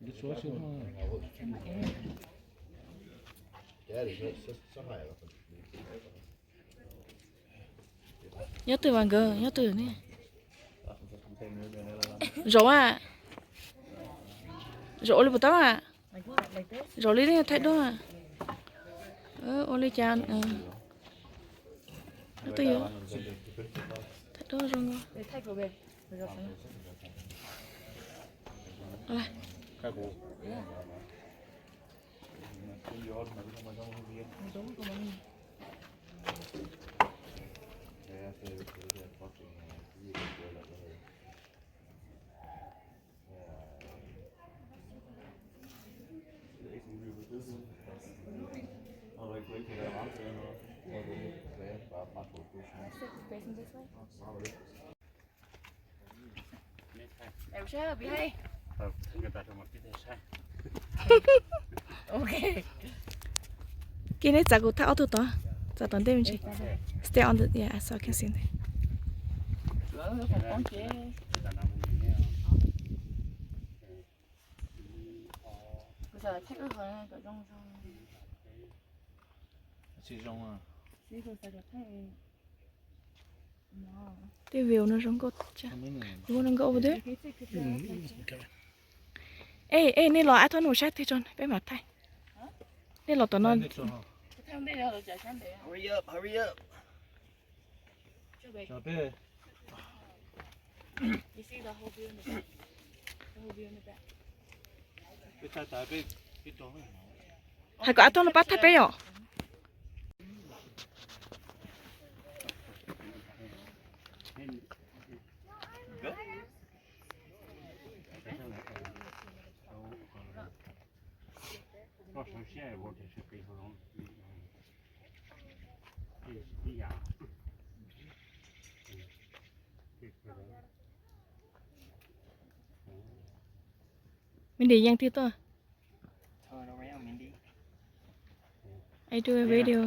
Nyob twg mas nkawd, nyob twg ne? Zaum a, zaum ua li puas tau a? Zaum li ne, thaij duab. Ua li cas? Nyob twg yuav thaij duab zoo nkaus. Kis neb txav kuv thaij ob tug tod, txav tom ntej me ntsis. Stay on the, yeah, so I can see. Tej view no zoo nkauj thiab. View no nkauj ua deb. Ej, ej, nej los ab thob nus sab twg tso peb mam thaij. Nej los tom no. Hais kom ab thob no pab thaij peb yom. Mindy yeej twg tuaj? I do a video.